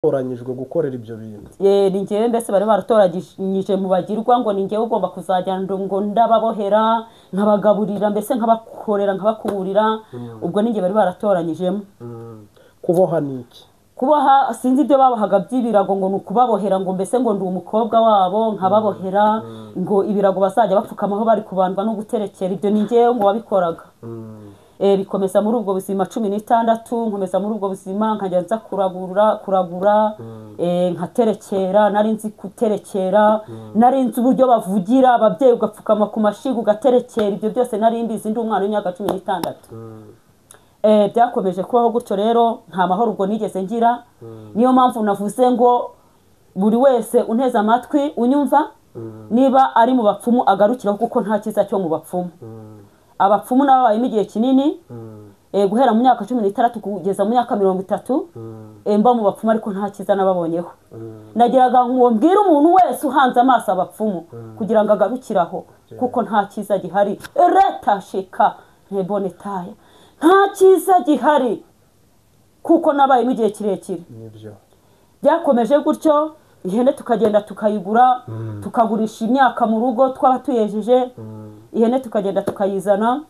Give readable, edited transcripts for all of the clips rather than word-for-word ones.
Watoranyijwe gukorera ibyo bintu. Ni njyewe mbese bari baratoranyije mu bagirwa, ngo ni njyewe ugomba kuzajya ngo ndababohera, nkabagaburira, mbese nkabakorera, nkabakuburira. Ubwo ni njye bari baratoranyijemo. Kuboha ni iki? Kuboha sinzi ibyo babohaga by'ibirago, ngo ni ukubabohera, ngo mbese ngo ndi umukobwa wabo nkababohera, ngo ibirago bazajya bapfukamaho bari kubandwa no guterekera. Ibyo ni njyewe ngo wabikoraga. Bikomeza muri ubwo buzima 16, nkomeza muri ubwo buzima, nkajya nza kuragura, nkaterekera. Nari nzi guterekera, nari nzi uburyo bavugira ababyeyi, ugapfukama ku mashiga ugaterekera. Ibyo byose nari mbizi, ndi umwana w'imyaka 16. Byakomeje kubaho gutyo rero, nta mahoro ubwo nigeze ngira. Niyo mpamvu navuze ngo buri wese unteze amatwi unyumva, niba ari mu bapfumu agarukiraho, kuko nta cyiza cyo mu bapfumu. Abapfumu nababayemo igihe kinini, guhera mu myaka 16 kugeza mu myaka 30, mba mu bapfumu, ariko nta cyiza nababonyeho. Nagiraga ngo mbwire umuntu wese uhanze amaso abapfumu kugira ngo agarukiraho, kuko nta cyiza gihari. Retashika ntebonetaya, nta cyiza gihari, kuko nabayemo igihe kirekire. Byakomeje gutyo, ihene tukagenda tukayigura, tukagurisha imyaka mu rugo twaba tuyejeje. Ihene tukagenda tukayizana,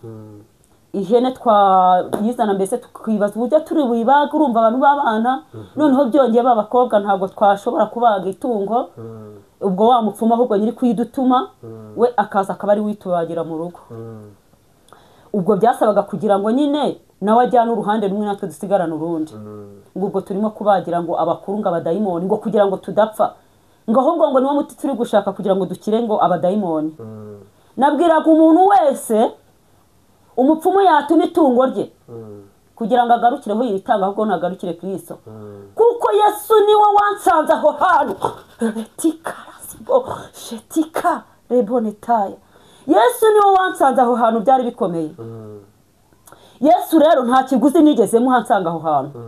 ihene twayizana mbese tukibaza uburyo turi buyibaga. Urumva abantu b'abana, noneho byongeye b'abakobwa, ntabwo twashobora kubaga itungo. Ubwo wa mupfumu ahubwo nyiri kuyidutuma we akaza akaba ari witubagira mu rugo. Ubwo byasabaga kugira ngo nyine nawe ajyane uruhande rumwe, natwe dusigarane urundi. Ngo ubwo turimo kubagira ngo abakuru, ngo abadayimoni, ngo kugira ngo tudapfa, ngo ahubwo ngo niwo muti turi gushaka kugira ngo dukire ngo abadayimoni. Nabwiraga umuntu wese umupfumu yatuma itungo rye kugira ngo agarukireho yiritanga, ahubwo nagarukire Kristo, kuko Yesu niwe wansanze aho hantu. Retika rasibo shetika rebonetaya, Yesu niwe wansanze aho hantu, byari bikomeye. Yesu rero nta kiguzi nigeze muha nsanga aho hantu,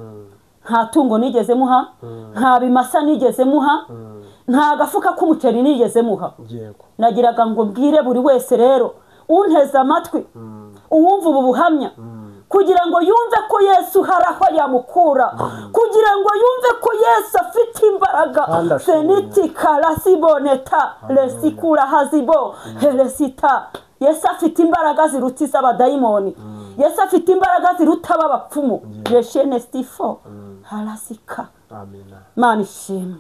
nta tungo nigeze muha, nta bimasa nigeze muha, nta gafuka k'umuceri nigeze muha. Nagiraga ngo mbwire buri wese rero unteze amatwi, uwumva ubu buhamya, kugira ngo yumve ko Yesu hari aho yamukura, kugira ngo yumve ko Yesu afite imbaraga. Fenitika rasiboneta resikura hazibo heresita. Yesu afite imbaraga ziruta iz'abadayimoni. Yesu afite imbaraga ziruta abapfumu. Reshenestifo harasika. Mana ishimwe.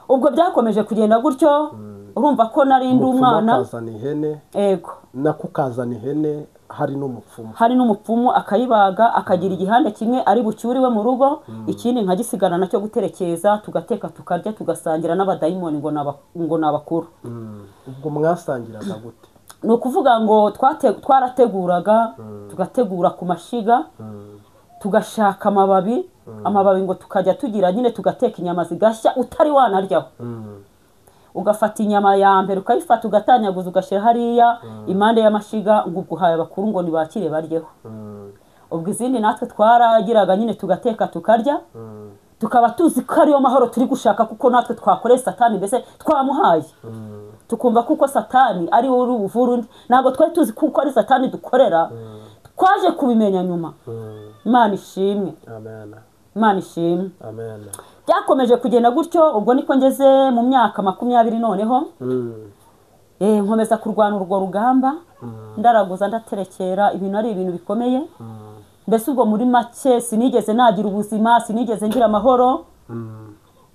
Ubwo byakomeje kugenda gutyo, urumva ko nari ndi umwana. Ukazana ihene. Yego. Nako ukazana ihene hari n'umupfumu. Hari n'umupfumu akayibaga, akagira igihande kimwe ari bucyuriwe mu rugo, ikindi nkagisigana nacyo guterekeza, tugateka tukarya, tugasangira n'abadayimoni ngo nabakuru. Ubwo mwasangiraga gute? Ni ukuvuga ngo twarateguraga, tugategura ku mashiga, tugashaka amababi, amababi ngo tukajya tugira nyine tugateka inyama zigashya utari wanaryaho. Ugafata inyama ya mbere ukayifata ugatanyaguza ugashyira hariya impande y'amashiga, ngo uguhaye abakuru ngo nibakire baryeho. Ubwo izindi natwe twaragiraga nyine tugateka tukarya, tukaba tuzi ko ariyo mahoro turi gushaka, kuko natwe twakoreye Satani, mbese twamuhaye. Tukumva kuko Satani ari we uri buvure undi, ntabwo twari tuzi kuko ari Satani dukorera. Twaje kubimenya nyuma. Imana ishimwe. Imana ishimwe. Byakomeje kugenda gutyo, ubwo niko ngeze mu myaka 20 noneho. Nkomeza kurwana urwo rugamba, ndaraguza ndaterekera, ibintu ari ibintu bikomeye. Mbese ubwo muri make sinigeze nagira ubuzima, sinigeze ngira amahoro.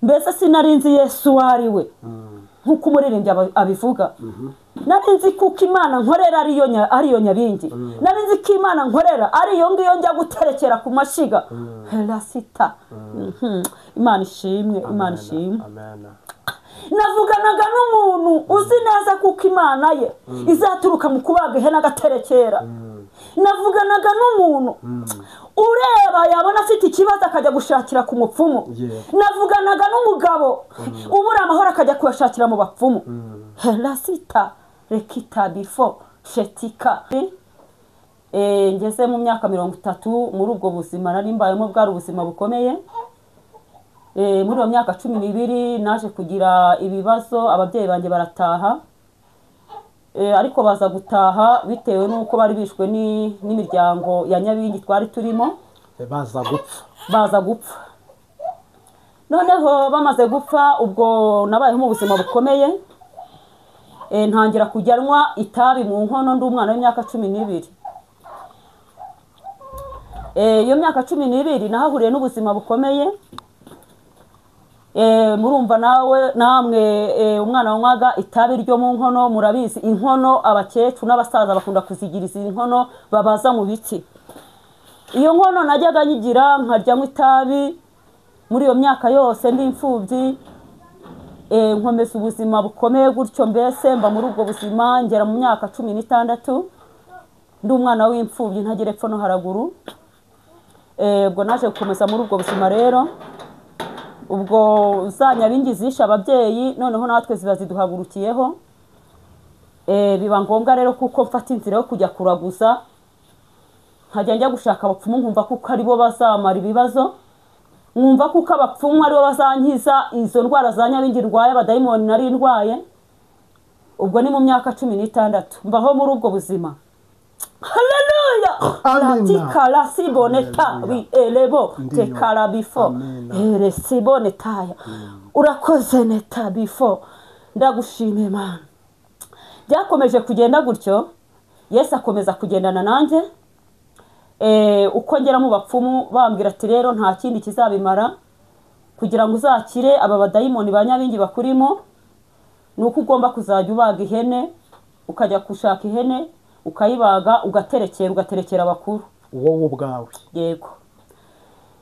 Mbese sinari nzi Yesu wari we, nkuko umuririmbyi abivuga. Nari nzi kuko Imana nkorera ariyo nyabingi. Nari nzi ko Imana nkorera ariyo ngiyo njya guterekera ku mashiga. Rasita. Imana ishimwe, Imana ishimwe. Navuganaga n'umuntu uzi neza kuko Imana ye izaturuka mu kubaga ihene agaterekera. Navuganaga n'umuntu ureba yabona afite ikibazo akajya gushakira ku mupfumu. Navuganaga n'umugabo ubura amahoro akajya kuyashakira mu bapfumu. Rasita rekita bifo shetika. Ngeze mu myaka 30 muri ubwo buzima nari mbayemo, bwari ubuzima bukomeye. Muri iyo myaka 12 naje kugira ibibazo, ababyeyi banjye barataha. Ariko baza gutaha bitewe n'uko bari bishwe n'imiryango ya Nyabingi twari turimo. Baza gupfa. Noneho bamaze gupfa ubwo nabayeho mu buzima bukomeye, ntangira kujyanwa itabi mu nkono ndi umwana w'imyaka 12. Iyo myaka 12 nahahuriye n'ubuzima bukomeye. Murumva nawe namwe, umwana wanywaga itabi ryo mu nkono, murabizi inkono abakecuru n'abasaza bakunda kuzigiriza inkono babaza mu biti. Iyo nkono najyaga nyigira nkaryamo itabi muri iyo myaka yose ndi imfubyi. Nkomeza ubuzima bukomeye gutyo, mbese mba muri ubwo buzima ngera mu myaka 16 ndi umwana w'imfubyi ntagira epfo no haraguru. Ubwo naje gukomeza muri ubwo buzima rero, ubwo za nyabingi zishe ababyeyi noneho natwe ziba ziduhagurukiyeho. Biba ngombwa rero kuko mfata inzira yo kujya kuraguza, nkajya njya gushaka abapfumu nkumva kuko aribo bazamara ibibazo, nkumva kuko abapfumu aribo bazankiza izo ndwara za nyabingi ndwaye, abadayimoni nari ndwaye. Ubwo ni mu myaka 16 mbaho muri ubwo buzima. Haleluya! Latika la siboneta wi elebo tekala before ere sibonetaya. Urakoze neta before, ndagushimiye Mana. Byakomeje kugenda gutyo, Yesu akomeza kugendana nanjye. Uko ngera mu bapfumu bambwira ati rero nta kindi kizabimara kugira ngo uzakire aba badayimoni ba nyabingi bakurimo, nuko ugomba kuzajya ubaga ihene, ukajya gushaka ihene ukayibaga ugaterekera abakuru, wowe ubwawe. Yego,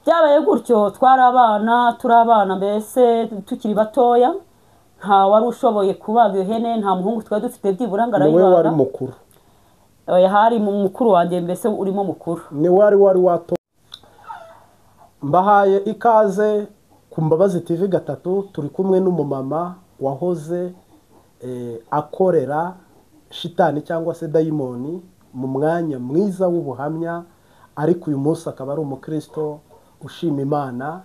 byabaye gutyo, twari abana, turi abana mbese tukiri batoya, nta wari ushoboye kubaga ihene, nta muhungu twari dufite byibura ngo arayibaga. Niwe wari mukuru? Oya, hari mukuru wanjye mbese urimo mukuru. Ni wari wato. Mbahaye ikaze ku Mbabazi TV 3, turi kumwe n'umumama wahoze akorera shitani cyangwa se dayimoni mu mwanya mwiza w'ubuhamya, ariko uyu munsi akaba ari umukristo ushima Imana.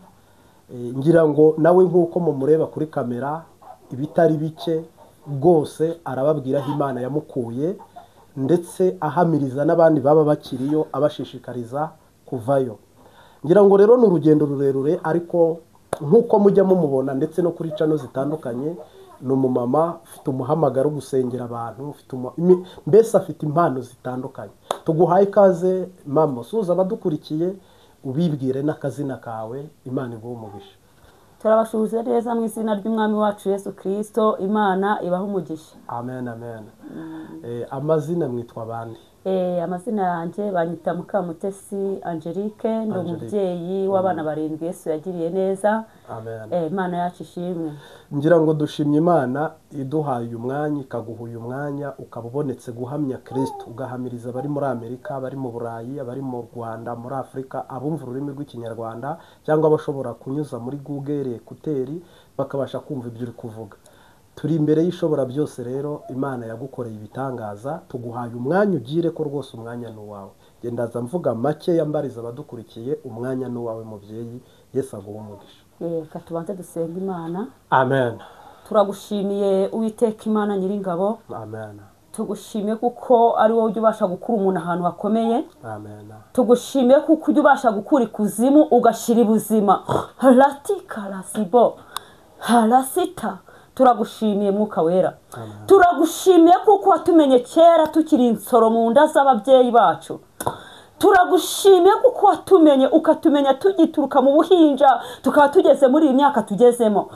Ngira ngo nawe nkuko mumureba kuri kamera ibitari bike rwose arababwira aho Imana yamukuye, ndetse ahamiriza n'abandi baba bakiriyo abashishikariza kuvayo. Ngira ngo rero ni urugendo rurerure, ariko nkuko mujya mumubona ndetse no kuri channel zitandukanye, ni umumama ufite umuhamagaro gusengera abantu, ufite mbese afite impano zitandukanye. Tuguhaye ikaze mama, suza abadukurikiye ubibwire n'akazina kawe, Imana iguhe umugisha. Turabashuhuje neza mu izina ry'Umwami wacu Yesu Kristo, Imana ibahe umugisha. Amen, amen. Amazina mwitwa bande? Amazina yanjye banyita Mukamutesi Angelique, ndi umubyeyi w'abana 7 Yesu yagiriye neza. Amen. Imana yacu ishimwe. Ngira ngo dushimye Imana iduhaye uyu mwanya, ikaguha uyu mwanya ukaba ubonetse guhamya Kristo, ugahamiriza abari muri Amerika, abari mu Burayi, abari mu Rwanda, muri Afrika, abumva ururimi rw'Ikinyarwanda cyangwa abashobora kunyuza muri Google ekuteri bakabasha kumva ibyo uri kuvuga. Turi imbere y'ishobora byose rero, Imana yagukoreye ibitangaza, tuguhaye umwanya ugire ko rwose umwanya ni uwawe. Genda mvuga make yambariza abadukurikiye, umwanya ni uwawe mubyeyi, Yesu aguhe umugisha. Reka tubanze dusenge Imana. Amen. Turagushimiye Uwiteka Imana Nyiringabo. Amen. Tugushimiye kuko ari wowe ujya ubasha gukura umuntu ahantu hakomeye. Amen. Tugushimiye kuko ujya ubasha gukura ikuzimu ugashira ubuzima. Latika lasibo halasita. Turagushimiye Mwuka Wera. Turagushimiye kuko watumenye kera tukiri insoro mu nda z'ababyeyi bacu. Turagushimiye kuko watumenye ukatumenya tugituruka mu buhinja tukaba tugeze muri iyi myaka tugezemo.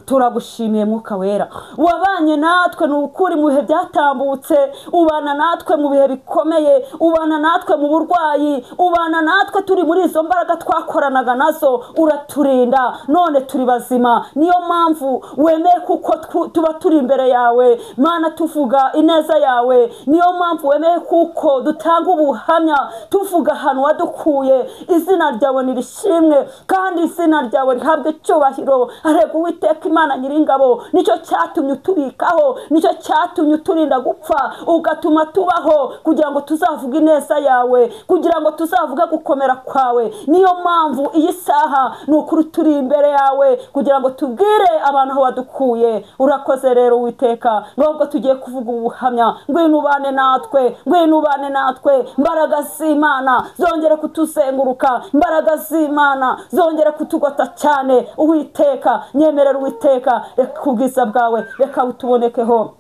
Turagushimiye Mwuka Wera, wabanye natwe n'ukuri mu bihe byatambutse, ubana natwe mu bihe bikomeye, ubana natwe mu burwayi, ubana natwe turi muri izo mbaraga twakoranaga nazo, uraturinda none turi bazima. Niyo mpamvu wemeye kuko tuba turi imbere yawe Mana, tuvuga ineza yawe. Niyo mpamvu wemeye kuko dutanga ubuhamya, tuvuga ahantu wadukuye. Izina ryawe nirishimwe kandi izina ryawe rihabwe icyubahiro. Arega Uwiteka Imana Nyiringabo, nicyo cyatumye utubikaho, nicyo cyatumye uturinda gupfa, ugatuma tubaho kugira ngo tuzavuge ineza yawe, kugira ngo tuzavuge gukomera kwawe. Niyo mpamvu iyi saha ni ukuri turi imbere yawe kugira ngo tubwire abantu aho wadukuye. Urakoze rero Uwiteka, nubwo tugiye kuvuga ubuhamya, ngwino ubane natwe, ngwino ubane natwe. Mbaraga z'Imana z'Imana zongere kutuzenguruka, imbaraga z'Imana zongere kutugota cyane. Uwiteka nyemerera, Uwiteka reka ubwiza bwawe reka butubonekeho.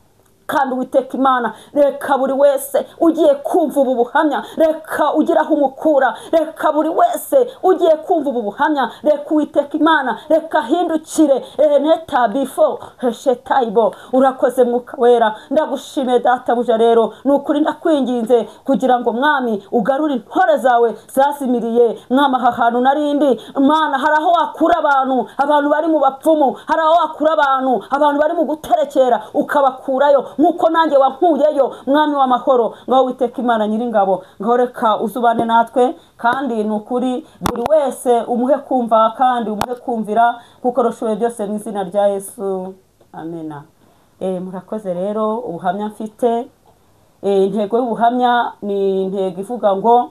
Kandi Uwiteka Imana reka buri wese ugiye kumva ubu buhamya, reka ugira aho umukura, reka buri wese ugiye kumva ubu buhamya, reka Uwiteka Imana reka hindukire eneta bifo heshetaibo. Urakoze Mwuka Wera, ndagushimiye databuja. Rero ni ukuri ndakwinginze kugira ngo Mwami ugarure intore zawe zazimiriye. Mwami aha hantu narindi Mana, hari aho wakura abantu, abantu bari mu bapfumu, hari aho wakura abantu, abantu bari mu guterekera ukabakurayo nkuko nanjye wankuyeyo. Mwami w'amahoro, ngaho Uwiteka Imana nyiringabo, ngaho reka uzubane natwe. Kandi ni ukuri buri wese umuhe kumva kandi umuhe kumvira, kuko rushoboye byose mu izina rya Yesu, amena. Murakoze. Rero ubuhamya mfite, intego y'ubuhamya ni intego ivuga ngo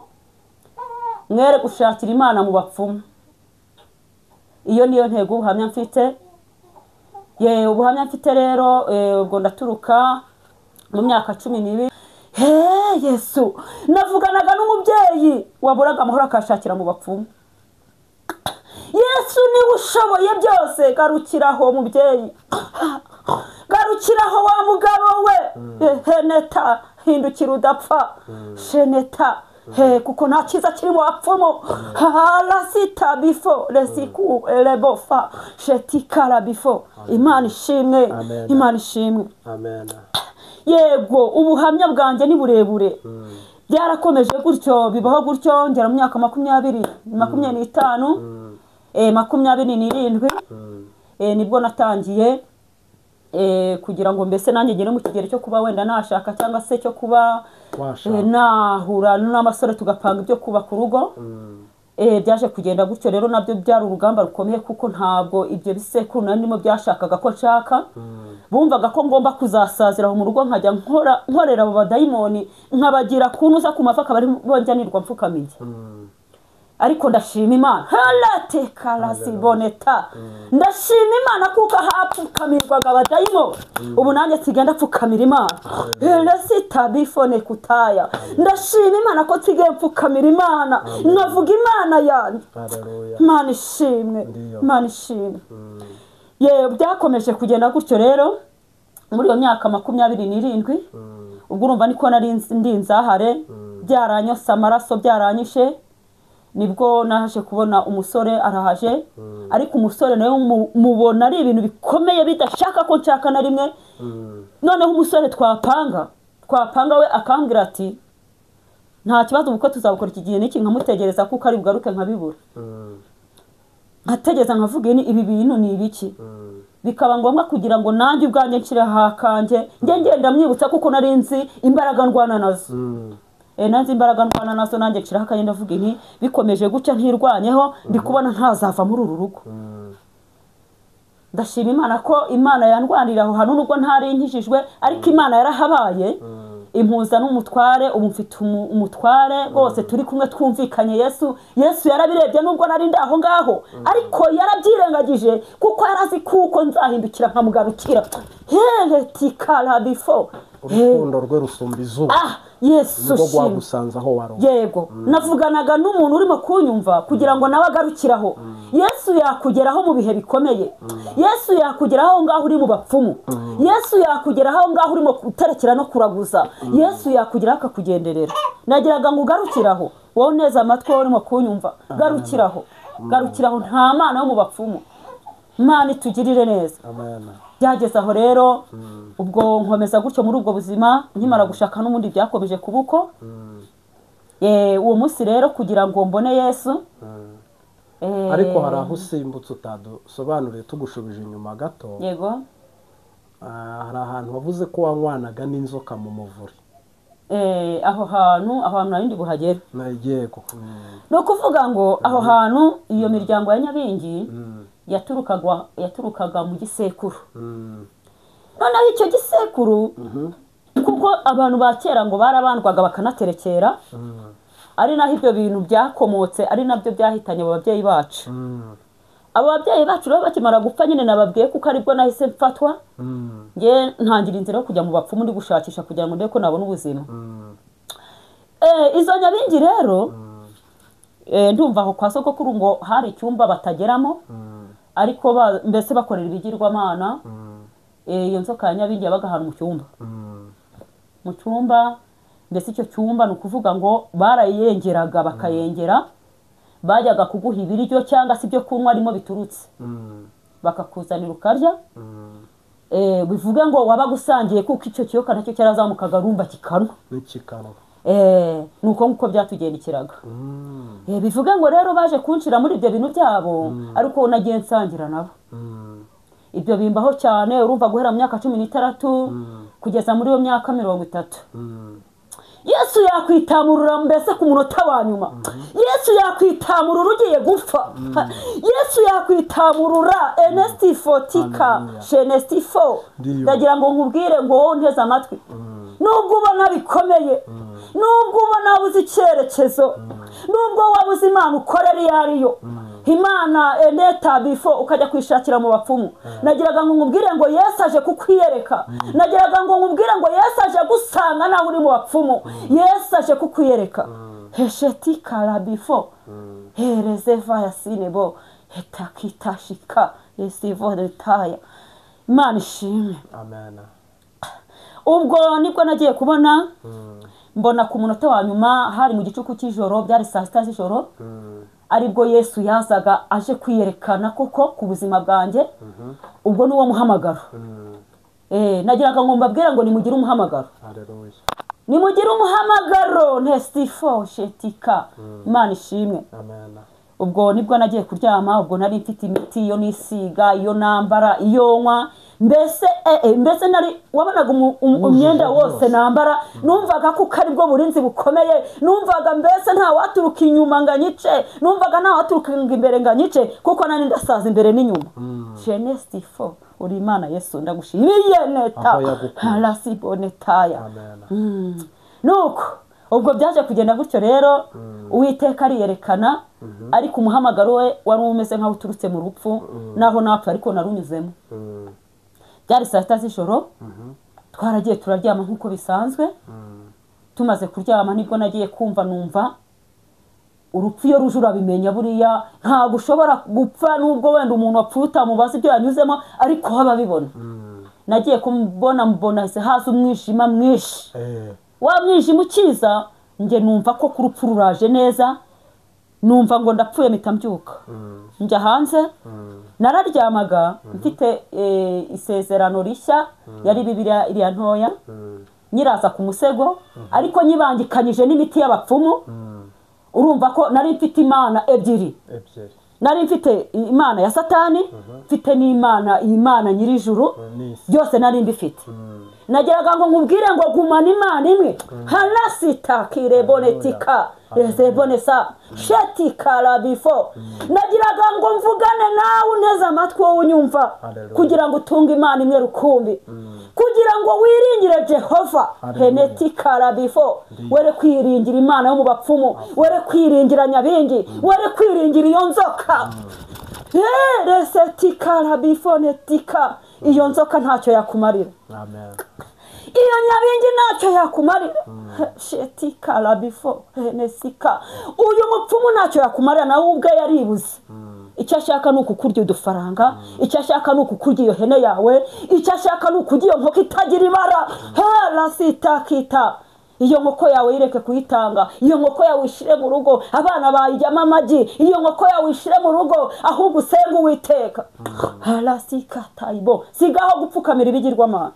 mwere gushakira Imana mu bapfumu. Iyo niyo ntego y'ubuhamya mfite. Ye ubuhamya mfite rero, ubwo ndaturuka mu myaka 12. He Yesu, navuganaga n'umubyeyi waburaga amahoro akashakira mu bapfumu. Yesu niwe ushoboye byose, garukiraho mubyeyi, garukiraho wa mugabo we. Heneta hindukira udapfa, sheneta he, kuko nta cyiza kiri mu bapfumu. Harasita bifo resiku elebofa shetikara bifo. Imana ishimwe, Imana ishimwe. Amen. Yego ubuhamya bwanjye ni burebure, byarakomeje gutyo, bibaho gutyo, ngera mu myaka 20, 25, 27, nibwo natangiye kugira ngo mbese nanjye ngere mu kigero cyo kuba wenda nashaka cyangwa se cyo kuba nahura n'amasore tugapanga ibyo kubaka urugo. Byaje kugenda gutyo rero, nabyo byari urugamba rukomeye, kuko ntabwo ibyo bisekuru narimo byashakaga ko nshaka. Bumvaga ko ngomba kuzasazira mu rugo nkajya nkorera abo badayimoni, nkabagira kunuza ku mavi akaba ari bonjanirwa mfukamiye. Ariko ndashima Imana, halatekarasiboneta, ndashima Imana kuko hapfukamirwaga abadayimoni, ubu nanjye nsigaye ndapfukamira Imana. Helesitabifone kutaya, ndashima Imana ko nsigaye mpfukamira Imana, nkavuga Imana yanjye. Imana ishimwe, Imana ishimwe. Ye byakomeje kugenda gutyo rero muri iyo myaka 27, ubwo urumva niko nari ndi nzahare, byaranyose amaraso, byaranyishe. Nibwo naje kubona umusore arahaje, ariko umusore nawe mubona ari ibintu bikomeye bidashaka ko nshaka na rimwe. Noneho umusore twapanga we akambwira ati nta kibazo ubukwe tuzabukora iki gihe n'iki, nkamutegereza kuko ari bugaruke nkabibura. Nkategereza nkavuga ni ibi bintu ni ibiki, bikaba ngombwa kugira ngo nanjye ubwanjye nshire hakanjye njye ngenda mwibutsa, kuko nari nzi imbaraga ndwana nazo. Nanzi imbaraga ndwana nazo, nanjye nshira hakanye ndavuga nti bikomeje gutya ntirwanyeho, ndi kubona ntazava muri uru rugo. Ndashima Imana ko Imana yandwanira aho hantu, nubwo ntari nkijijwe, ariko Imana yarahabaye impuza n'umutware. Ubu mfite umutware bose turi kumwe twumvikanye. Yesu yarabirebye nubwo nari ndi aho ngaho, ariko yarabyirengagije kuko yarazi kuko nzahindukira nkamugarukira. Heretikarabifo, urukundo rwe rusumba izuba. Yesu rwagusanze aho wari. Yego, navuganaga n'umuntu urimo kunyumva kugira ngo nawe agarukiraho. Yesu yakugeraho mu bihe bikomeye, Yesu yakugeraho ngaho uri mu bapfumu, Yesu yakugeraho ngaho urimo guterekera no kuraguza, Yesu yakugeraho akakugenderera. Nagiraga ngo ugarukiraho, wowe neza amatwi wowe urimo kunyumva, garukiraho, garukiraho. Nta mana yo mu bapfumu. Imana itugirire neza. Amen. Byageze aho rero, ubwo nkomeza gutyo muri ubwo buzima, nkimara gushaka n'ubundi byakomeje kubuko. Uwo munsi rero kugira ngo mbone Yesu. Ariko hari aho usimbutse utadusobanuriye, tugushubije inyuma gato. Yego. Hari ahantu wavuze ko wanywanaga n'inzoka mu muvure. Aho hantu nari buhagere. Yego. Ni ukuvuga ngo aho hantu iyo miryango ya Nyabingi yaturukaga mu gisekuru. Noneho icyo gisekuru, kuko abantu ba kera ngo barabandwaga bakanaterekera, ari naho ibyo bintu byakomotse, ari nabyo byahitanye abo babyeyi bacu. Abo babyeyi bacu rero bakimara gupfa nyine nababwiye kuko aribwo nahise mfatwa, nge ntangira inzira yo kujya mu bapfumu ndi gushakisha kugira ngo ndebe ko nabona ubuzima. Izo nyabingi rero ndumva aho kwa sogokuru ngo hari icyumba batageramo, ariko mbese bakorera ibigirwamana. Iyo nzoka ya nyabingi yabaga ahantu mu cyumba, mu cyumba mbese icyo cyumba ni ukuvuga ngo barayengeraga bakayengera, bajyaga kuguha ibiryo cyangwa se ibyo kunywa arimo biturutse, bakakuzanira ukarya. Bivuga ngo wabaga usangiye, kuko icyo kiyoka nacyo cyarazamukaga rumba kikanwa. Nuko nguko byatugendekeraga. Bivuga ngo rero baje kunshira muri ibyo bintu byabo, ariko nagiye nsangira nabo. Ibyo bimbaho cyane, urumva guhera mu myaka 16 kugeza muri iyo myaka 30. Yesu yakwitamurura mbese ku munota wa nyuma. Yesu yakwitamurura ugiye gupfa. Yesu yakwitamurura enestifo shenestifo. Ndagira ngo nkubwire ngo wowe nteze amatwi, nubwo ubona bikomeye, nubwo ubona wabuze icyerekezo, nubwo wabuze Imana ukorera iyo ariyo, Imana eneta bifo ukajya kwishakira mu bapfumu, nagiraga ngo nkubwire ngo Yesu aje kukwiyereka. Nagiraga ngo nkubwire ngo Yesu aje gusanga nawe uri mu bapfumu. Yesu aje kukwiyereka. Hesheti karabifo herezeva yasinebo hetakitashika yesivo detaya. Imana ishimwe. Amen. Ubwo nibwo nagiye kubona, mbona ku munota wa nyuma, hari mu gicuku cy'ijoro, byari saa 6 z'ijoro, aribwo Yesu yazaga aje kwiyerekana koko ku buzima bwanjye. Ubwo nuwo muhamagaro. Nagiraga ngo mbabwira ngo nimugire umuhamagaro. Haleluya. Nimugire umuhamagaro ntestifo shetika. Imana ishimwe. Amen. Ubwo nibwo nagiye kuryama, ubwo nari mfite imiti iyo nisiga, iyo nambara, iyo nywa, mbese mbese nari wabonaga umwenda wose nambara, numvaga ko ari bwo burinzi bukomeye, numvaga mbese nta waturuka inyuma ngo anyice, numvaga nta waturuka imbere ngo anyice, kuko nari ndasaza imbere n'inyuma. Jenestifo uri Imana Yesu ndagushimiye neta harasibonetaya. Nuko ubwo byaje kugenda gutyo rero, Uwiteka ariyerekana, ariko umuhamagaro we wari umeze nkaho uturutse mu rupfu, naho napfa ariko narunyuzemo. Byari saa 6 z'ijoro, twaragiye turaryama nkuko bisanzwe. Tumaze kuryama nibwo nagiye kumva numva urupfu iyo ruje urabimenya, buriya ntabwo ushobora gupfa nubwo wenda umuntu wapfuye utamubaza ibyo yanyuzemo, ariko ababibona. Nagiye kumbona mbona haza umwijima mwinshi. Wa mwijima ukiza, nge numva ko kurupfu ruraje neza, numva ngo ndapfuye mpita mbyuka. Njya hanze, nararyamaga mfite isezerano rishya, yari Bibiliya iriya ntoya, nyiraza ku musego, ariko nyibangikanyije n'imiti y'abapfumu. Urumva ko nari mfite Imana ebyiri. Nari mfite Imana ya Satani, mfite n'Imana, Imana nyirijuru, byose nari mbifite. Nageraga ngo nkubwire ngo gumana Imana imwe. Harasita kirebonetika rezebonesa shetika rabifo. Nagiraga ngo mvugane nawe unteze amatwi wowe unyumva, kugira ngo utunge Imana imwe rukumbi, kugira ngo wiringire Jehova henetika rabifo. Were kwiringira Imana yo mu bapfumu, were kwiringira nyabingi, were kwiringira iyo nzoka. Resetika rabifo netika. Iyo nzoka ntacyo yakumarira. Amen. Iyo nyabingi ntacyo yakumarira. Shetika rabifo henesika. Uyu mupfumu ntacyo yakumarira, nawe ubwe yaribuze. Icyo ashaka ni ukukurya udufaranga, icyo ashaka ni ukukurya iyo hene yawe, icyo ashaka ni ukurya iyo nkoko itagira ibara. Harasitakita. Iyo nkoko yawe yireke kuyitanga, iyo nkoko yawe ishire mu rugo, abana bayijyamo amagi, iyo nkoko yawe ishire mu rugo, ahubwo usenge Uwiteka. Harasikataibo. Sigaho gupfukamira ibigirwamana.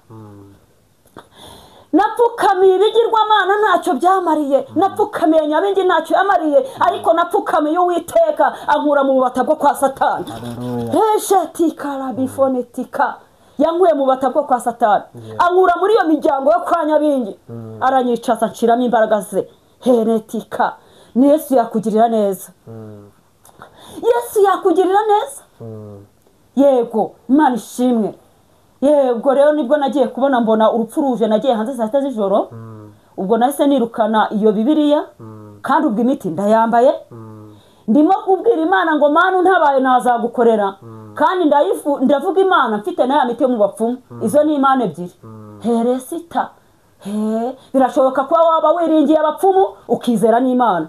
Napfukamiye ibigirwamana ntacyo byamariye, napfukamiye nyabingi ntacyo yamariye, ariko napfukamiye Uwiteka ankura mu bubata bwo kwa Satani. Heshatika rabifonetika. Yankuye mu bubata bwo kwa Satani, ankura muri iyo miryango yo kwa nyabingi, aranyicaza nshiramo imbaraga ze. Heretika. Ni Yesu yakugirira neza. Yesu yakugirira neza. Yego, Imana ishimwe. Yego rero nibwo nagiye kubona mbona urupfu ruje, nagiye hanze saa 6 z'ijoro. Ubwo nahise nirukana iyo Bibiliya, kandi ubwo imiti ndayambaye. Ndimo kubwira Imana ngo Mana untabaye nazagukorera, kandi ndavuga Imana mfite na ya miti yo mu bapfumu. Izo ni Imana ebyiri. Heresita. Birashoboka kuba waba wiringiye abapfumu ukizera n'Imana.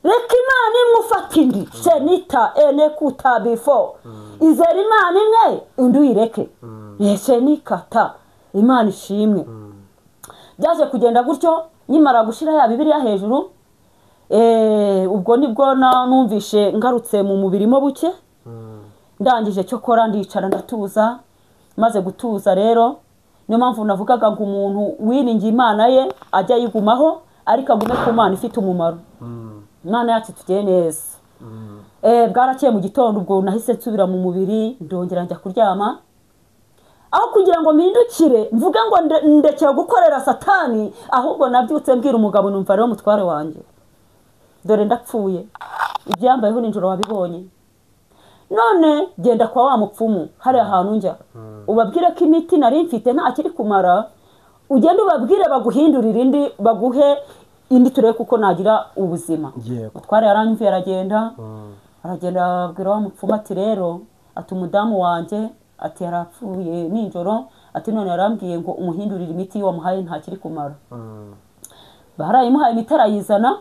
Reka Imana imwe ufata indi shenita enekuta before izera Imana imwe undi uyireke. Shenikata Imana ishimwe. Byaje kugenda gutyo nyimara gushira ya Bibiliya hejuru, ubwo nibwo numvishe ngarutse mu mubiri mo buke. Ndangije cyo kora ndicara ndatuza. Maze gutuza rero niyo mpamvu navugaga ngo umuntu wiringiye Imana ye ajya yigumaho, ariko agume ku Mana ifite umumaro. Imana yacu tugeye neza. Bwarakeye mu gitondo ubwo nahise nsubira mu mubiri ndongera njya kuryama. Aho kugira ngo mpindukire mvuge ngo ndekera gukorera Satani, ahubwo nabyutse mbwira umugabo numva rero mutware wanjye, dore ndapfuye, ibyambayeho nijoro wabibonye, none genda kwa wa mupfumu hari ahantu njya ubabwire ko imiti nari mfite nta kiri kumara, ugende ubabwire baguhindurire indi, baguhe indi turebe kuko nagira ubuzima. Mutware yaranyumviye aragenda, aragenda abwira wa mupfumu ati rero ati umudamu wanjye ati yarapfuye nijoro, ati none yarambwiye ngo umuhindurire imiti wamuhaye nta kiri kumara. Barayimuhaye imiti arayizana.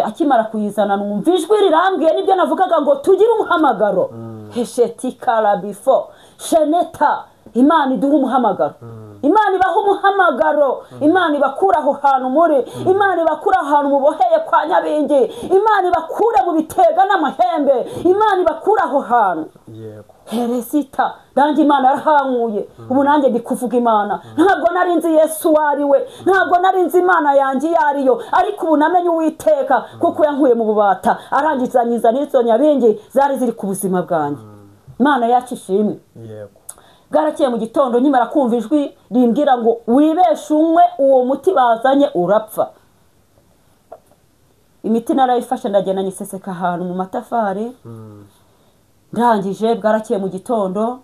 Akimara kuyizana numva ijwi rirambwiye nibyo navugaga ngo tugire umuhamagaro. Hesheti karabifo sheneta, Imana iduha umuhamagaro. Imana ibaha umuhamagaro. Imana ibakura aho hantu muri, Imana ibakura ahantu muboheye kwa Nyabingi, Imana ibakura mu bitega n'amahembe, Imana ibakura aho hantu. Yego. Heresita nanjye Imana yarahankuye. Ubu nanjye ndi kuvuga Imana. Ntabwo nari nzi Yesu wari we, ntabwo nari nzi Imana yanjye iyo ariyo, ariko ubu namenye Uwiteka kuko yankuye mu bubata, arangiza nyiza n'izo Nyabingi zari ziri ku buzima bwanjye. Imana yacu ishimwe. Yego. Bwarakeye mu gitondo nkimara kumva ijwi rimbwira ngo wibeshe unywe uwo muti bazanye urapfa. Imiti narayifashe ndagenda nyiseseka ahantu mu matafari. Ndangije bwarakeye mu gitondo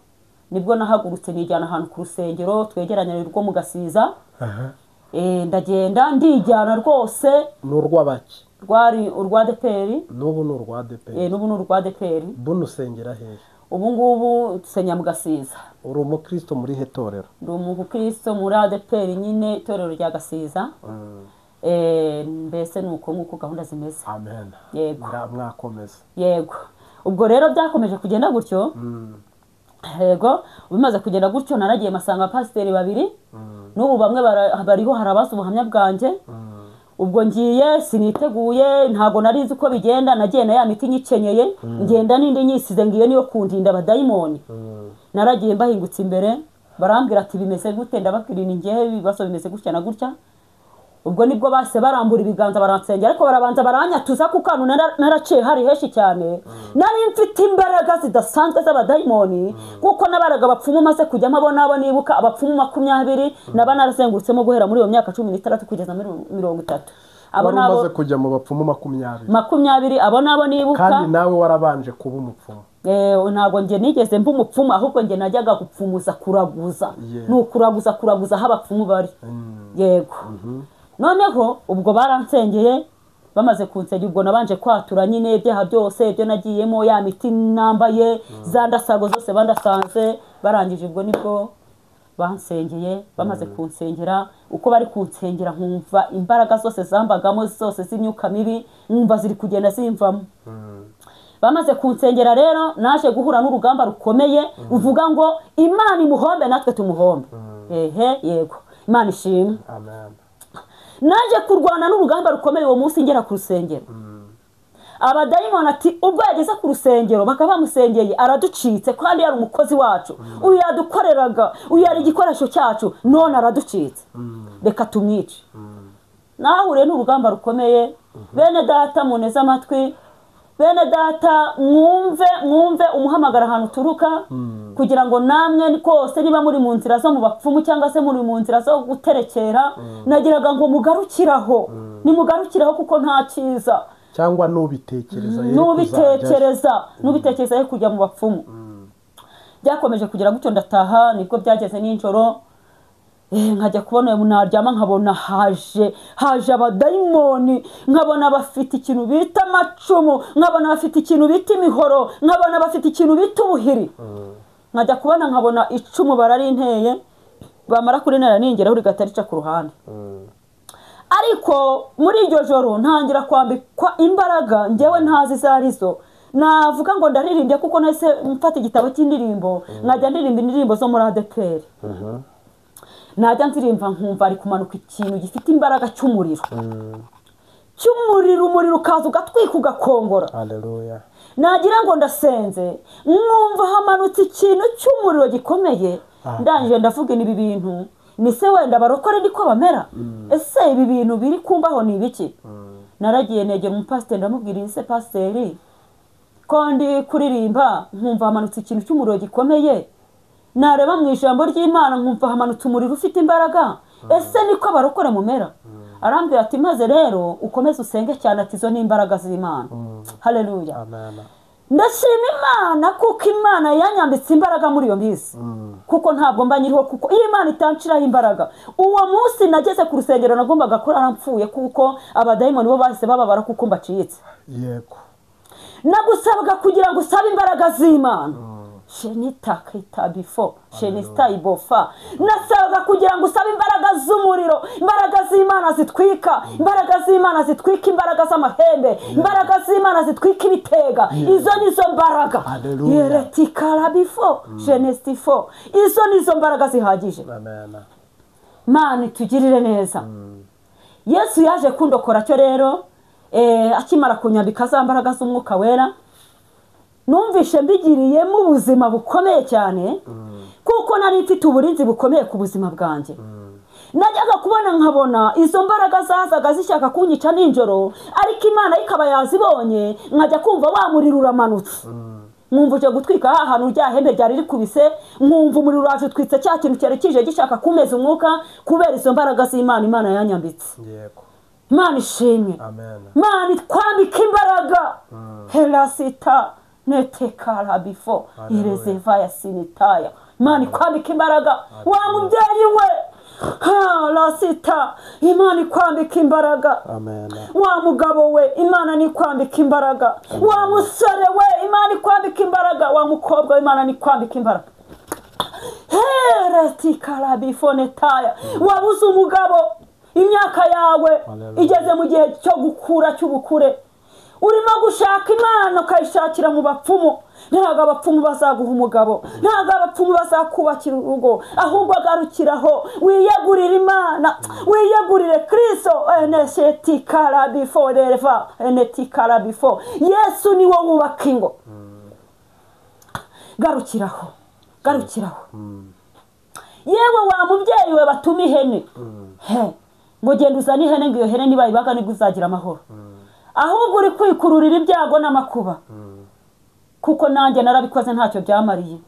nibwo nahagurutse nijyana ahantu ku rusengero twegeranye rwo mu Gasiza. Ndagenda ndijyana rwose. Ni urw'abaki? Rwari urwa ADEPR. N'ubu ni urwa ADEPR. N'ubu ni urwa ADEPR. Buno usengera hehe? Ubu ngubu tusenya mu Gasiza. Uri umukristo muri he torero? Ndi umukristo muri ADEPR nyine, itorero rya Gasiza. Mbese nuko nguko gahunda zimeze. Amen. Yego. Mwakomeza. Yego. Ubwo rero byakomeje kugenda gutyo. Yego, bimaze kugenda gutyo naragiye masanga pasiteri babiri. N'ubu bamwe bariho harabaza ubuhamya bwanjye. Ubwo ngiye siniteguye, ntago nari nzi uko bigenda, nagiye na ya miti nyikenyeye, ngenda n'indi nyisize ngiye niyo kundinda abadayimoni. Naragiye mbahingutse imbere, barambwira ati bimeze gute, ndababwira ni ngiye ibibazo bimeze gutya na gutya. Ubwo nibwo base barambura ibiganza baransengera, ariko barabanza baranyatuza kuko hano naraciye hari heshi cyane. Nari mfite imbaraga zidasanzwe z'abadayimoni, kuko nabaraga abapfumu maze kujyamo abo nabo nibuka abapfumu 20 naba narazengurutsemo guhera muri iyo myaka 16 kugeza muri 30. Abo nabo maze kujya mu bapfumu 20. 20 abo nabo nibuka. Kandi nawe warabanje kuba umupfumu. Ntabwo nge nigeze mba umupfumu, ahubwo nge najyaga gupfumuza kuraguza. Ni ukuraguza kuraguza aho abapfumu bari. Yego. Noneho ubwo baransengeye, bamaze kunsengera ubwo nabanje kwatura nyine ibyaha byose ibyo nagiyemo, ya miti nambaye, za ndasago zose bandasanze, barangije ubwo nibwo bansengeye. Bamaze kunsengera, uko bari kunsengera nkumva imbaraga zose zambagamo zose z'imyuka mibi nkumva ziri kugenda zimvamo. Bamaze kunsengera rero naje guhura n'urugamba rukomeye ruvuga ngo Imana imuhombe natwe tumuhombe. Ehe, yego. Imana ishimwe. Amen. Naje kurwana n'urugamba rukomeye uwo munsi ngera ku rusengero. Abadayimoni ati ubwo yageze ku rusengero bakaba bamusengeye araducitse, kandi yari umukozi wacu, uyu yadukoreraga, uyu yari igikoresho cyacu, none araducitse, reka tumwice. Nahure n'urugamba rukomeye. Bene data muneze amatwi, bene data mwumve, mwumve umuhamagara ahantu uturuka, kugira ngo namwe kose niba muri mu nzira zo mu bapfumu cyangwa se muri mu nzira zo guterekera, nagiraga ngo mugarukiraho, nimugarukiraho kuko nta cyiza. Cyangwa nubitekereza, nubitekereza kujya mu bapfumu. Byakomeje kugira gutyo ndataha, nibwo byageze nijoro. Nkajya kubona naryama nkabona haje abadayimoni, nkabona bafite ikintu bita amacumu, nkabona bafite ikintu bita imihoro, nkabona bafite ikintu bita ubuhiri. Nkajya kubona nkabona icumu bararinteye, Bamara kurintera ningeraho rigahita rica ku ruhande. Ariko muri iryo joro ntangira kwambikwa imbaraga njyewe ntazi izo arizo. Navuga ngo ndaririmbye kuko nahise mfata igitabo cy'indirimbo nkajya ndirimba indirimbo zo muri ADEPR. Najya ndirimba nkumva ari kumanuka ikintu gifite imbaraga cy'umuriro. Cy'umuriro, umuriro ukaza ugatwika ugakongora. Haleluya. Nagira ngo ndasenze nkumva hamanutse ikintu cy'umuriro gikomeye. Ndangije ndavuga ibi bintu ni se wenda barokore niko bamera, ese ibi bintu biri kumbaho ni ibiki? Naragiye negera umupasiteri ndamubwira ese pasiteri ko ndi kuririmba nkumva hamanutse ikintu cy'umuriro gikomeye, nareba mu ijambo ry'Imana nkumva hamanutse umuriro ufite imbaraga, ese niko abarokore mumera? Arambwira ati maze rero ukomeze usenge cyane, ati izo ni imbaraga z'Imana. Haleluya. Amen. Ndashima Imana kuko Imana yanyambitse imbaraga muri iyo minsi, kuko ntabwo mba nyiriho, kuko iyo Imana itanshiraho imbaraga. Uwo munsi nageze ku rusengero nagombaga kurara mpfuye, kuko abadayimoni bo bahise bababara kuko mbacitse. Yego. Nagusabwa kugira ngo usabe imbaraga z'Imana. Shenita kitabifo shenista ibofa. Nasabwa kugira ngo usabe imbaraga z'umuriro, imbaraga z'Imana zitwika, imbaraga z'Imana zitwika imbaraga z'amahembe, imbaraga z'Imana zitwika ibitega. Izo nizo mbaraga. Yeretikala bifo shenestifo. Izo nizo mbaraga zihagije. Amen. Mana itugirire neza. Yesu yaje kundokora cyo rero, akimara kunyambika za mbaraga z'umwuka wera, numvishe mbigiriyemo ubuzima bukomeye cyane, kuko nari mfite uburinzi bukomeye ku buzima bwanjye. Najyaga kubona nkabona izo mbaraga zazaga zishaka kunyica nijoro, ariko Imana ikaba yazibonye, nkajya kumva wa muriro uramanutse. Nkumva uje gutwika ahantu rya hembe ryari rikubise, nkumva umuriro waje utwitse cya kintu cyari kije gishaka kumeza umwuka, kubera izo mbaraga z'Imana Imana yanyambitse. Yego. Imana ishimwe. Amen. Imana itwambika imbaraga. Helasita netekara bifo irezeva ya sinitaya. Imana ikwambika imbaraga. Wa mubyeyi we, lasita, Imana ikwambika imbaraga. Amen. Wa mugabo we, Imana nikwambika imbaraga. Wa musore we, Imana ikwambika imbaraga. Wa mukobwa we, Imana nikwambika imbaraga. Heretikara bifo netaya. Wabuze umugabo, imyaka yawe igeze mu gihe cyo gukura cy'ubukure, urimo gushaka Imana ukayishakira mu bapfumu. Ntabwo abapfumu bazaguha umugabo, ntabwo abapfumu bazakubakira urugo, ahubwo agarukiraho wiyegurire Imana, wiyegurire Kristo. Eneshetikara bifo reva enetikara bifo. Yesu ni wo wubaka ingo. Garukiraho, garukiraho. Yewe wa mubyeyi we batuma ihene, ngo genda uzane ihene, ngo iyo hene nibayibaga nibwo uzagira amahoro. Ahubwo uri kwikururira ibyago n'amakuba, kuko nanjye narabikoze ntacyo byamariye.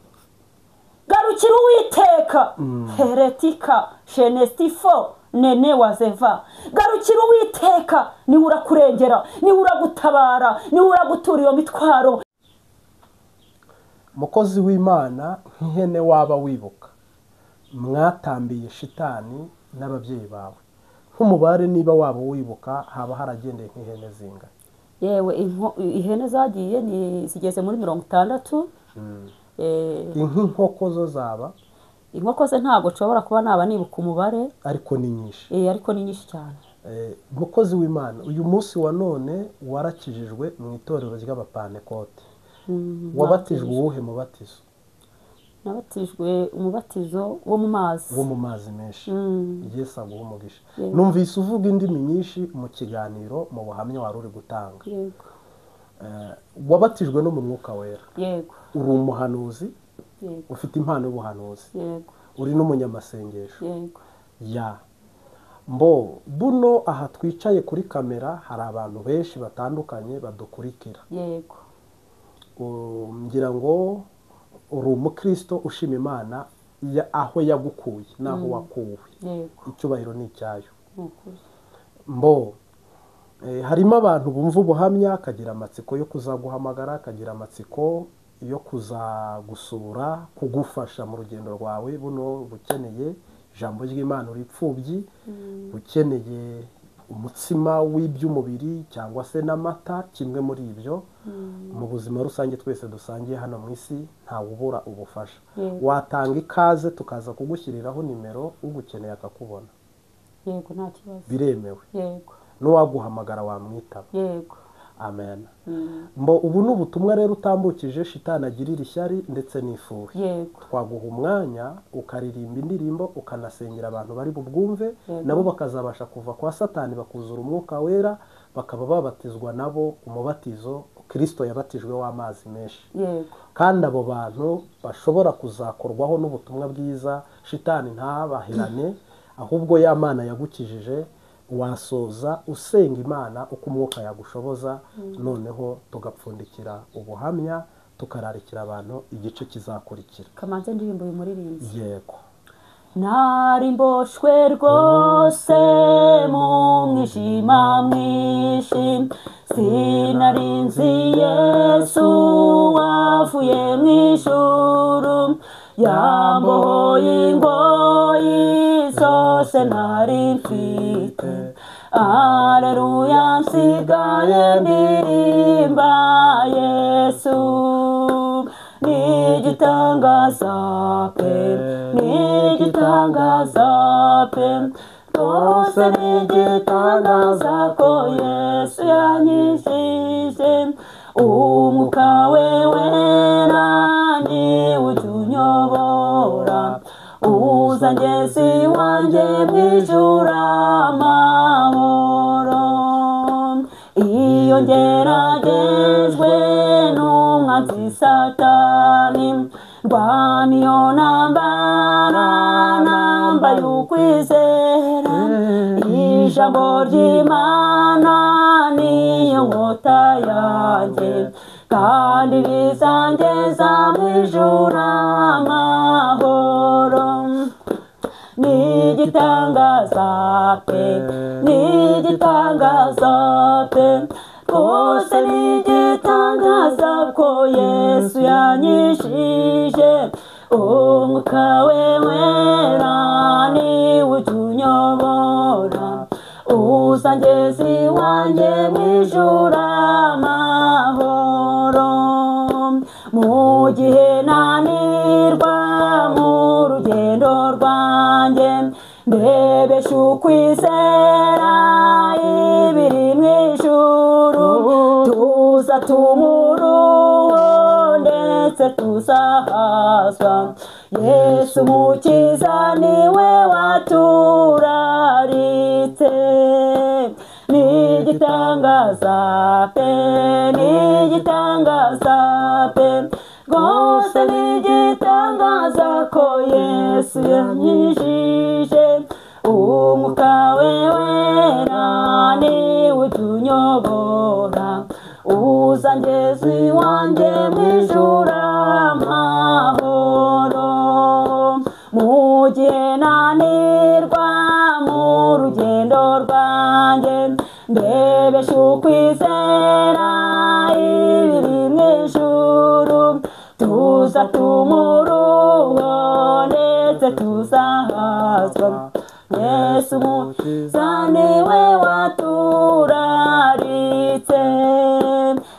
Garukira Uwiteka. Heretika shenestifo nene wazeva. Garukira Uwiteka, niwe urakurengera, niwe uragutabara, niwe uragutura iyo mitwaro. Mukozi w'Imana, nk'ihene waba wibuka mwatambiye shitani n'ababyeyi bawe, nk'umubare niba waba wibuka haba haragendeye nk'ihene zinga? Yewe, ihene zagiye ni zigeze muri 60. Inkoko zo zaba? Inkoko ze ntabwo nshobora kuba naba nibuka umubare, ariko ni nyinshi. Ariko ni nyinshi cyane. Mukozi w'Imana, uyu munsi wa none warakijijwe mu itorero ry'Abapantekote. Wabatijwe uwuhe mubatizo? Nabatijwe umubatizo wo mu mazi. Wo mu mazi menshi. Yesu aguhe umugisha. Numvise uvuga indimi nyinshi mu kiganiro mu buhamya wari uri gutanga. Yego. Wabatijwe no mu mwuka wera. Yego. Uri umuhanuzi. Yego. Ufite impano y'ubuhanuzi. Yego. Uri n'umunyamasengesho. Yego. Ya. Mbo buno aha twicaye kuri kamera hari abantu benshi batandukanye badukurikira. Yego. Ngira ngo uri umukristo ushima Imana aho yagukuye naho wakuwe. Yego. Icyubahiro ni icyayo. Mbo harimo abantu bumva ubuhamya akagira amatsiko yo kuzaguhamagara, akagira amatsiko yo kuzagusura, kugufasha mu rugendo rwawe. Buno bukeneye ijambo ry'Imana, uri ipfubyi, ukeneye umutsima w'iby'umubiri cyangwa se n'amata, kimwe muri ibyo. Mu buzima rusange twese dusangiye hano mu isi ntawubura ubufasha. Watanga ikaze tukaza kugushyiriraho nimero, ugukeneye akakubona. Yego, nta kibazo. Biremewe. Yego. N'uwaguhamagara wamwitaba. Yego. Amen. Mbo ubu ni ubutumwa rero utambukije shitani agirira ishyari ndetse n'ifuhe. Yego. Twaguha umwanya ukaririmba indirimbo, ukanasengera abantu bari bubwumve, nabo bakazabasha kuva kwa Satani bakuzura umwuka wera, bakaba babatizwa nabo umubatizo Kristo yabatijwe w'amazi menshi. Yego. Kandi abo bantu bashobora kuzakorwaho n'ubutumwa bwiza, shitani ntabahirane, ahubwo ya Mana yagukijije wasoza usenga Imana uko umwuka yagushoboza, noneho tugapfundikira ubuhamya tukararikira abantu igice kizakurikira. Kamanze ndirimbo uyu muririmbyi. Yego. Nari mboshwe rwose mu mwijima mwinshi, sinari nzi Yesu wavuye mu ijuru, yambohoye ingoyi zose nari mfite. Aleluya, nsigaye ndirimba Yesu. Ni igitangaza pe, ni igitangaza pe, rwose ni igitangaza ko Yesu yanyijije. Umwuka we wera ni ujya unyobora, uzangeza iwanjye mu ijuru amahoro. Iyo ngeragejwe n'umwanzi Satani, ndwana iyo ntambara nambaye ukwizera. Ijambo ry'Imana niyo nkota yanjye, kandi rizangeza mu ijuru amahoro. Ni igitangaza pe, ni igitangaza pe, rwose ni igitangaza ko Yesu yanyijije. Umwuka we wera ni ujya unyobora, uzangeza iwanjye mu ijuru amahoro. Mu gihe nanirwa mu rugendo rwanjye, ndebesha ukwizera ibiri mu ijuru, tuza tumuruho ndetse tuzahazwa. Yesu Mukiza niwe waturaritse. Ni igitangaza pe, ni igitangaza pe, rwose ni igitangaza ko Yesu yanyijije. Umwuka we wera ni ujya unyobora, uzangeza iwanjye mu ijuru amahoro. Mu gihe nanirwa mu rugendo rwanjye, ndebesha ukwizera ibiri mu ijuru, tuza tumuruho ndetse tuzahazwa. Yesu Mukiza niwe waturaritse.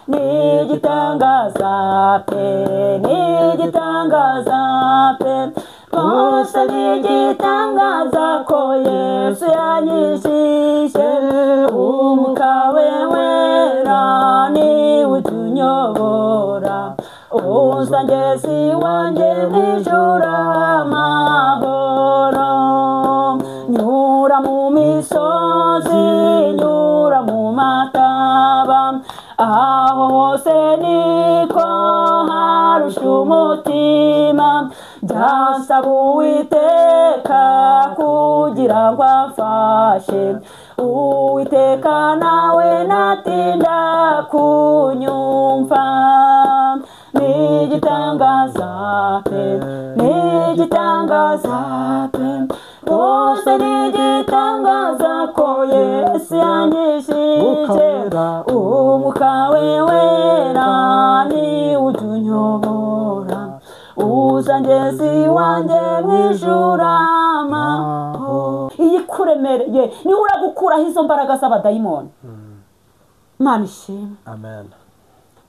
Ni igitangaza pe, ni igitangaza pe, rwose ni igitangaza ko Yesu yanyijije. Umwuka we wera ni ujya unyobora, uzangeza iwanjye mu ijuru amahoro. Nyura mu misozi, nyura mu mataba, aho hose niko harusha umutima. Byasaba Uwiteka kugira ngo amfashe, Uwiteka nawe natinda kunyumva. Ni igitangaza pe, ni igitangaza pe, rwose ni igitangaza ko Yesu yanyijije. Umwuka we wera ni ujya unyobora, Uzangezi wanjye mu ijuru amahoro. Iyi kuremereye niwe uragukuraho izo mbaraga z'abadayimoni. Imana ishimwe. Amen.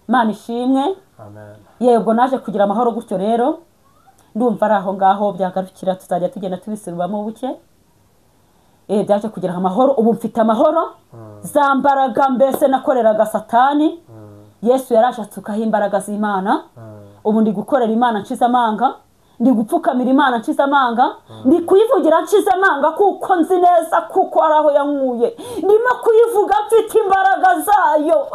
Imana ishimwe. Amen. Yego naje kugira amahoro gutyo rero. Ndumva ari aho ngaho byagarukira, tuzajya tugenda tubisubiramo buke. Byaje kugira amahoro, ubu mfite amahoro. Za mbaraga mbese nakoreraga Satani, Yesu yaraje atsukaho imbaraga z'Imana. Ubu ndi gukorera Imana nshize amanga, ndi gupfukamira Imana nshize amanga, ndi kuyivugira nshize amanga kuko nzi neza kuko ari aho yankuye. Ndimo kuyivuga mfite imbaraga zayo,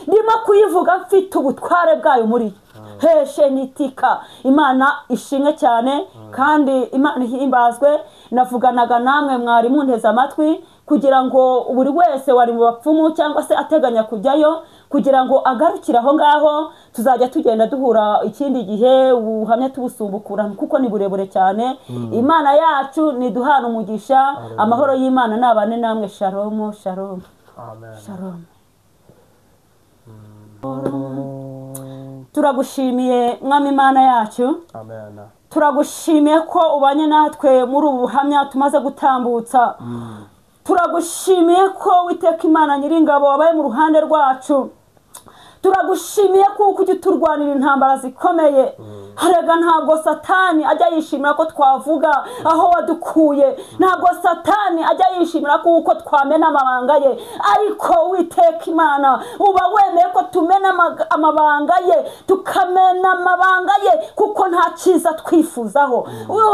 ndimo kuyivuga mfite ubutware bwayo muri heshe nitika. Imana ishimwe cyane kandi Imana ihimbazwe. Navuganaga namwe mwari munteze amatwi kugira ngo buri wese wari mu bapfumu cyangwa se ateganya kujyayo kugira ngo agarukire aho ngaho. Tuzajya tugenda duhura ikindi gihe ubuhamya tubusumbukura kuko ni burebure cyane. Imana yacu niduhana umugisha. Amahoro y'Imana nabane namwe. Shalom, shalom. Amen. Shalom. Turagushimiye Mwami Imana yacu. Amen. Turagushimiye ko ubanye natwe muri ubu buhamya tumaze gutambutsa. Turagushimiye ko Uwiteka Imana Nyiringabo wabaye mu ruhande rwacu. Turagushimiye kuko ujya uturwanira intambara zikomeye. Harega ntabwo Satani ajya yishimira ko twavuga aho wadukuye, ntabwo Satani ajya yishimira kuko twamena amabanga ye, ariko Uwiteka Imana uba wemeye ko tumena amabanga ye, tukamena amabanga ye kuko nta cyiza twifuzaho.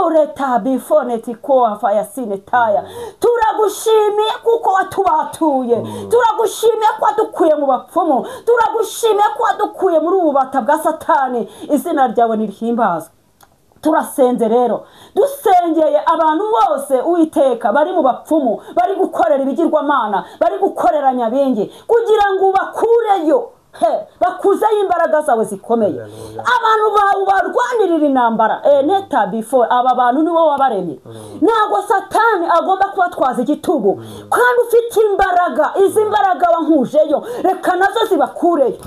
Ureta bifoneti ko afayasine taya. Turagushimiye kuko watubatuye, turagushimiye ko wadukuye mu bapfumu, turagushimiye ko wadukuye muri ubu bubata bwa Satani. Izina ryawe nirihimbazwe. Turasenze rero, dusengeye abantu bose Uwiteka bari mu bapfumu, bari gukorera ibigirwamana, bari gukorera nyabingi, kugira ngo ubakureyo, bakuzeyo imbaraga zawe zikomeye. Abantu bawe barwanirira intambara neta before aba bantu nibo wabaremye. Ntabwo Satani agomba kubatwaza igitugu, kandi ufite imbaraga, izi mbaraga wankujeyo reka nazo zibakureyo.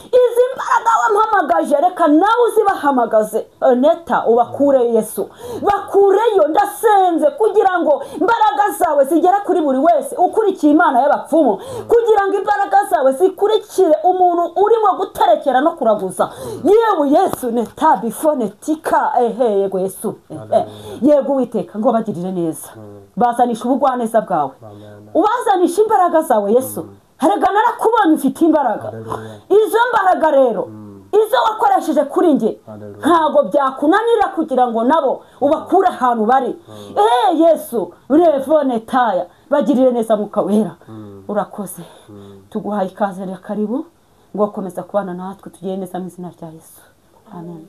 Izi mbaraga wampamagaje reka nawe uzibahamagaze, neta ubakure Yesu, bakureyo. Ndasenze kugira ngo imbaraga zawe zigere kuri buri wese ukurikiye Imana y'abapfumu, kugira ngo imbaraga zawe zikurikire umuntu urimo guterekera no kuraguza. Yewe Yesu neta before tika ehe yego Yesu, yego Uwiteka ngo bagirire neza, bazanisha ubugwaneza bwawe, ubazanisha imbaraga zawe Yesu. Harega narakubonye ufite imbaraga. Izo mbaraga rero izo wakoresheje kuri nge ntago byakunanira kugira ngo nabo ubakure ahantu bari. Yesu revone taya, bagirire neza Mwuka Wera. Urakoze, tuguhaye ikaze ya karibu ngo komeza kubana natwe, tugende neza mu izina rya Yesu. Amen.